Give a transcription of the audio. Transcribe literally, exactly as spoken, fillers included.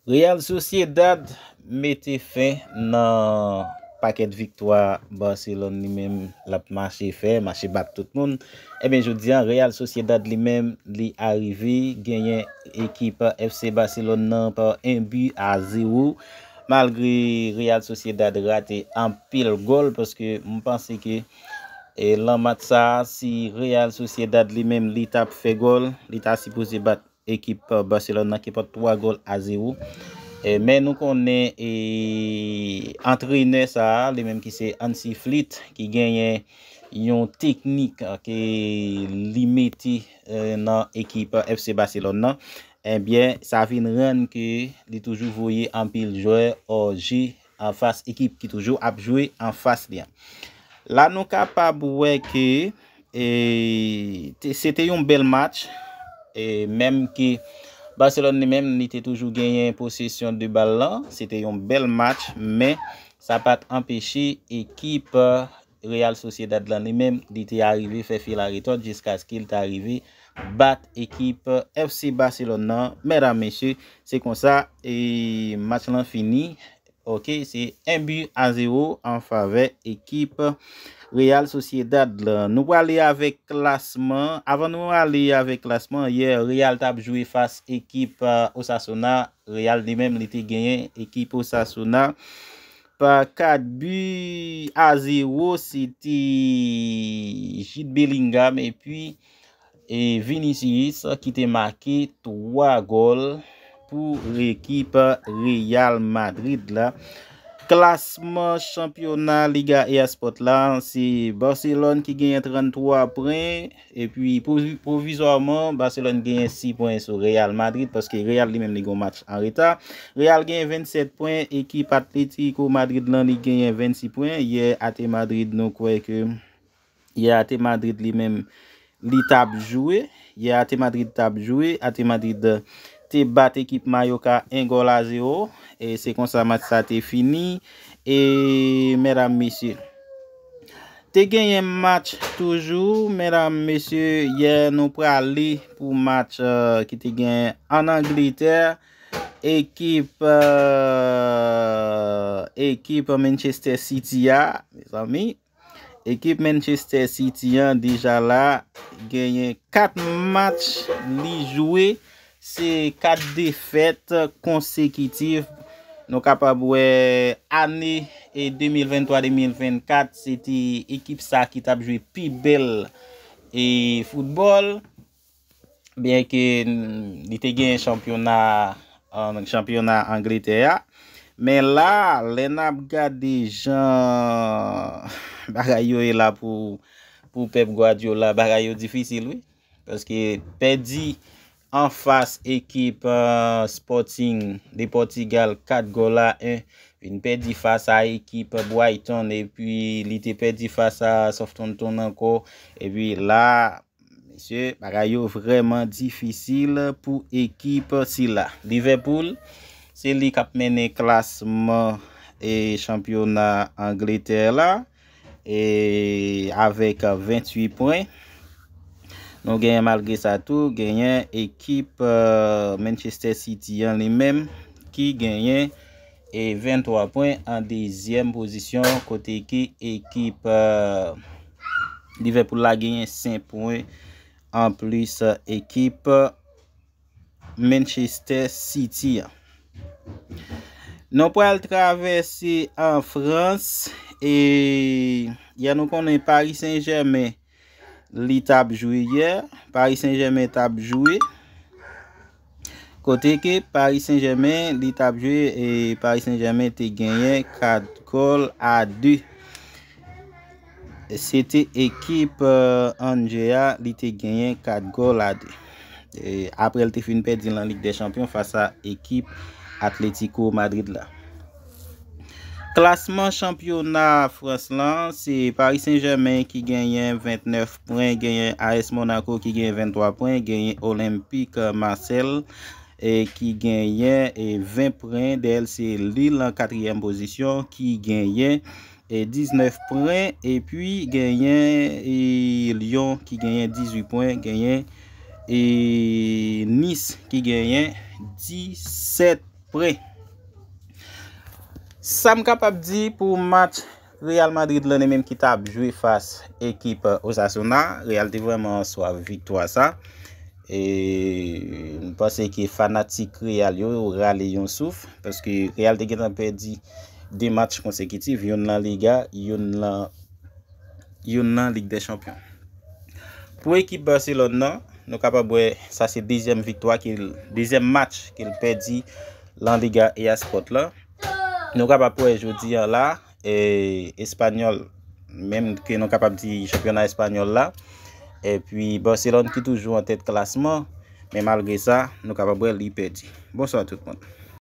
Real Sociedad mete fen nan pakèt viktwa Barcelone li menm l ap mache fè, mache bat tout moun. Ebyen, jodi a, Real Sociedad li menm, li arive genyen ekip F C Barcelone nan pa en bi a zewo. Malgre Real Sociedad rate anpil gòl, paske m panse ke, e, lan match sa a, si Real Sociedad li menm li t ap fè gòl, li ta sipoze bat ekip, e, Barcelone nan kenpòt twa gòl a zewo. E, men nou konnen, e, antrenè sa a, li menm ki se Hansi Flick, ki genyen yon teknik, e, ke li mete, e, nan ekip F C Barcelone nan, ebyen, sa vin rann ke li toujou voye anpil jwè òje anfas ekip ki toujou ap jwe anfas li an. La, nou kapab wè ke, e, te, se te yon bèl match, e, menm ke Barcelone li menm, li te toujou genyen posesyon de bal lan, se te yon bèl match, men sa pa t anpeche ekip, e, Real Sociedad lan li menm, li te arive fè fil a retòt jiskaske l te arive bat ekip F C Barcelone nan. Medam, mesye, se konsa, e, match lan fini. Oke, se en bi a zewo an favè ekip Real Sociedad la. Nou prale avèk klasman. Avan nou ale avèk klasman, yè, Real t ap jwe fas ekip, e, Osasuna. Real li menm, li te genyen ekip Osasuna pa kat bi a zewo. Se te Jude Bellingham epi, e, Vinicius ki te make twa gòl pou ekip Real Madrid la. Klasman chanpyona Liga E A Sport la, se Barcelone ki genyen tranntwa pwen, epi pwovi-, pwovizwaman, Barcelone genyen sis pwen sou Real Madrid, paske Real li menm li gon match an reta. Real genyen vennsèt pwen, ekip Atletico Madrid lan li genyen vennsis pwen. Yè, Ate Madrid, nou kwè ke yè, Ate Madrid li menm, li t ap jwe. Yè, Ate Madrid t ap jwe. Ate Madrid te bat ekip Mallorca en gòl a zewo. E se konsa match sa te fini. E, medam, mesye, te genyen match toujou. Medam, mesye, yè nou prale pou match, e, ki te genyen ann Angletè. Ekip, e, ekip Manchester City a, mezanmi. Ekip Manchester City an deja la genyen kat match li jwe, se kat defèt konsekitif. Nou kapab wè ane, e, de mil venntwa de mil vennkat, se te ekip sa ki t ap jwe pi bèl, e, foutbòl. Byenke, mm, li te genyen chanpyona, an, chanpyona Angletè a. Men la, lè n ap gade jan bagay yo ye la pou, pou Pep Guardiola, bagay yo difisil, wi. Paske pèdi anfas ekip, e, Sporting de Portugal kat gòl a en, vin pèdi fas a ekip Brighton, epi li te pèdi fas a Southampton ankò, epi la, mesye, bagay yo vrèman difisil pou ekip sila. Liverpool, se li k ap mennen klasman, e, chanpyona Angletè la, e, avèk venntuit pwen. Nou genyen, malgre sa tou, genyen ekip, e, Manchester City an li menm ki genyen, e, venntwa pwen an dezyèm pozisyon, kote ke ekip, e, Liverpool la genyen senk pwen anplis, e, ekip Manchester City an. Nou pral travèse an Frans, e yè nou konnen Paris Saint-Germain li t ap jwe yè. Paris Saint-Germain t ap jwe. Kote ke Paris Saint-Germain li t ap jwe, e Paris Saint-Germain te genyen kat gòl a de. Se te ekip, e, Angers a, li te genyen kat gòl a de. E, apre l te fin pèdi nan Lig dè Chanpyon fas a ekip Atletico Madrid la. Klasman chanpyona Frans lan, se Paris Saint-Germain ki genyen vennèf pwen, genyen A S Monaco ki genyen venntwa pwen, genyen Olympique Marseille, e, ki genyen, e, ven pwen. Dèyè l, se Lille an katriyèm pozisyon ki genyen, e, diznèf pwen. Epi genyen, e, Lyon ki genyen dizuit pwen, genyen, e, Nice ki genyen disèt Pre. Sa m kapab di pou match Real Madrid lan, li menm ki t ap jwe fas ekip Osasuna, Real te vrèman swaf viktwa sa. E m panse ke fanatik Real yo, yo rale yon souf, paske Real te gentan pèdi de match konsekitif, youn nan Liga, youn nan, youn nan Lig dè Chanpyon. Pou ekip Barcelone nan, nou kapab wè sa se dezyèm viktwa ke l, dezyèm match ke l pèdi lan Liga e a Sport la. Nou kapab wè jodi an la, e, Espanyòl, menm ke nou kapab di chanpyona espanyòl la, epi Barcelone ki toujou an tèt klasman, men malgre sa, nou kapab wè li pèdi. Bonswa tout moun.